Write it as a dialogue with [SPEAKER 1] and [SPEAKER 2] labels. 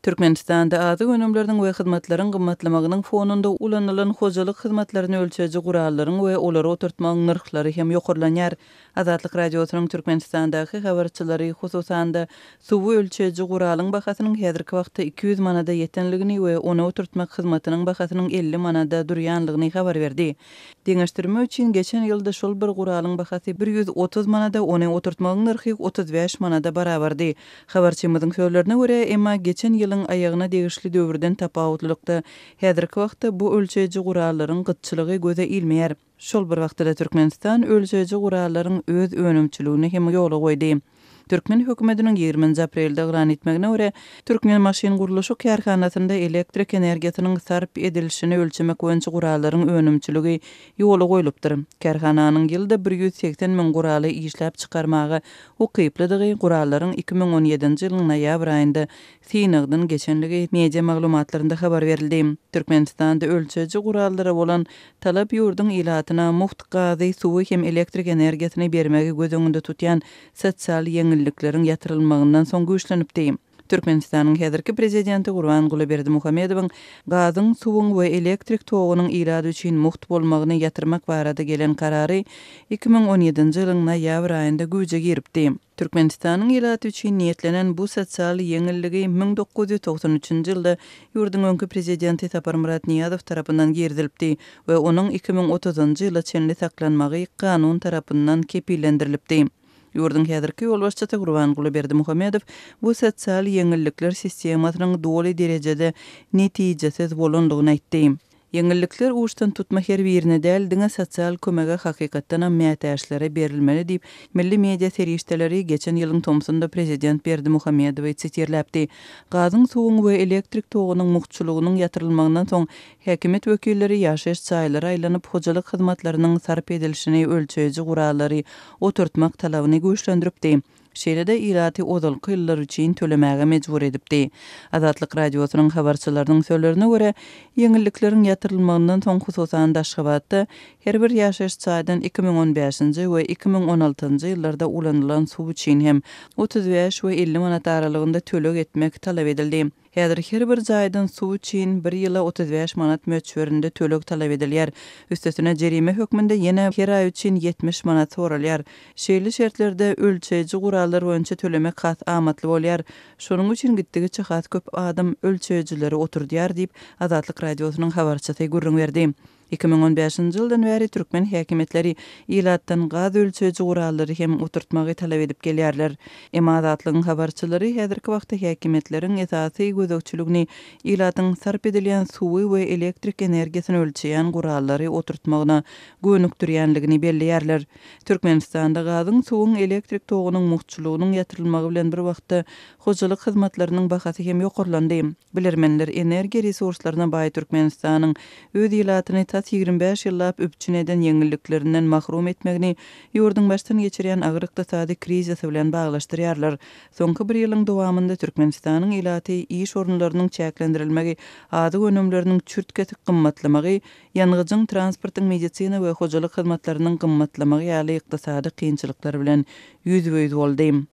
[SPEAKER 1] Türkmenistanda azyk önümleriniň we hyzmatlaryň gymmatlamagynyň fonunda ulanylan hojalyk hyzmatlaryny ölçeýji gurallaryň we olary oturtmagyň nyrhlary hem ýokarlanýar. Azatlyk Radiosynyň Türkmenistandaky habarçylary, hususan-da, suwy ölçeýji guralyň bahasynyň häzirki wagtda 200 manada ýetenligini we ony oturtmak hyzmatynyň bahasynyň 50 manada durýanlygyny habar berdi. Deňeşdirmek üçin, geçen ýylda şol bir guralyň bahasy 130 manada, ony oturtmagyň nyrhy 35 manada barabardy. Habarçymyzyň sözlerine görä, emma geçen ýylyň aýagyna degişli döwürden tapawutlylykda, häzirki wagtda bu ölçeýji gurallaryň gytçylygy göze ilmeýär. Şol bir wagtda-da Türkmenistan ölçeýji gurallaryň öz önümçiligini hem ýola goýdy. Türkmen hökümetiniň ýigriminji aprelde yglan etmegine görä, Türkmenmaşyngurluşyk kärhanasynda elektrik energiýasynyň sarp edilişini ölçemek boýunça gurallaryň önümçiligi ýola goýlupdyr. Kärhananyň ýylda 180 müň guraly işläp çykarmaga ukyplydygy gurallaryň 2017-nji ýylyň noýabr aýynda synagdan geçenligi media maglumatlarynda habar berildi. Türkmenistanda ölçeýji gurallara bolan talap ýurduň ilatyna mugt gazy, suwy hem elektrik energiýasyny bermegi göz öňünde tutýan sosial ýeňillikleriň ýatyrylmagyndan soň güýçlenipdi. Türkmenistanyň häzirki prezidenti Gurbanguly Berdimuhamedowyň gazyň, suwuň we elektrik togunyň ilat üçin mugt bolmagyny ýatyrmak barada gelen karary 2017-nji ýylyň noýabr aýynda güýje giripdi. Türkmenistanyň ilaty üçin niýetlenen bu sosial ýeňilligi 1993-nji ýylda ýurduň öňki prezidenti Saparmyrat Nyýazow tarapyndan girizilipdi we onuň 2030-njy ýyla çenli saklanmagy kanun tarapyndan kepillendirilipdi. Ýurduň häzirki ýolbaşçysy Gurbanguly Berdimuhamedow bu sosial ýeňillikler sistemasynyň doly derejede netijesiz bolandygyny aýtdy. Ýeňillikler uçdan tutma her birine däl, diňe sosial kömege hakykatdanam mätäçlere berilmeli diýip, milli media serişdeleri geçen ýylyň tomsunda prezident Berdimuhamedowy sitirläpdi. Gazyň, suwuň we elektrik togunyň mugtçulygynyň ýatyrylmagyndan soň, häkimiýet wekilleri ýaşaýyş jaýlara aýlanyp, hojalyk hyzmatlarynyň sarp edilişini ölçeýji gurallary oturtmak talabyny güýçlendiripdi. Şeýle-de ilaty ozalky ýyllar üçin tölemäge mejbur edipdi. Azatlyk Radiosynyň habarçylarynyň sözlerine görä, ýeňillikleriň ýatyrylmagyndan soň, hususan-da Aşgabatda her bir ýaşaýyş jaýdan 2015-nji we 2016-njy ýyllarda ulanylan suw üçin hem 35 we 50 manat aralygynda töleg etmek talap edildi. Häzir her bir jaýdan suw üçin bir ýyla 35 manat möçberinde töleg talap edilýär. Üstesine jerime hökmünde ýene her aý üçin 70 manat soralýar. Şeýle şertlerde ölçeýji gurallar boýunça tölemek has amatly bolýar. Şonuň üçin gitdigiçe has köp adam ölçeýjileri oturdýar diýip, Azatlyk Radiosynyň habarçysy gürrüň berdi. 2015-nji ýyldan bäri türkmen häkimiýetleri ilatdan gaz ölçeýji gurallary hem oturtmagy talap edip gelýärler. Emma Azatlygyň habarçylary häzirki wagtda häkimiýetleriň esasy gözegçiligini ilatyň sarp edilýän suwy we elektrik energiýasyny ölçeýän gurallary oturtmagyna gönükdirýänligini belleýärler. Türkmenistanda gazyň, suwuň, elektrik togunyň mugtçulygynyň ýatyrylmagy bilen bir wagtda hojalyk hyzmatlarynyň bahasy hem ýokarlandy. Bilermenler energiýa resurslaryna baý Türkmenistanyň öz ilatyny tas 25 ýyllap üpjün eden ýeňilliklerinden mahrum etmegini ýurduň başdan geçirýän agyr ykdysady krizisi bilen baglaşdyrýarlar. Soňky bir ýylyň dowamynda Türkmenistanyň ilaty iş orunlarynyň çäklendirilmegi, azyk önümleriniň çürt-kesik gymmatlamagy, ýangyjyň, transportyň, medisina we hojalyk hyzmatlarynyň gymmatlamagy ýaly ykdysady kynçylyklar bilen ýüzbe-ýüz boldy.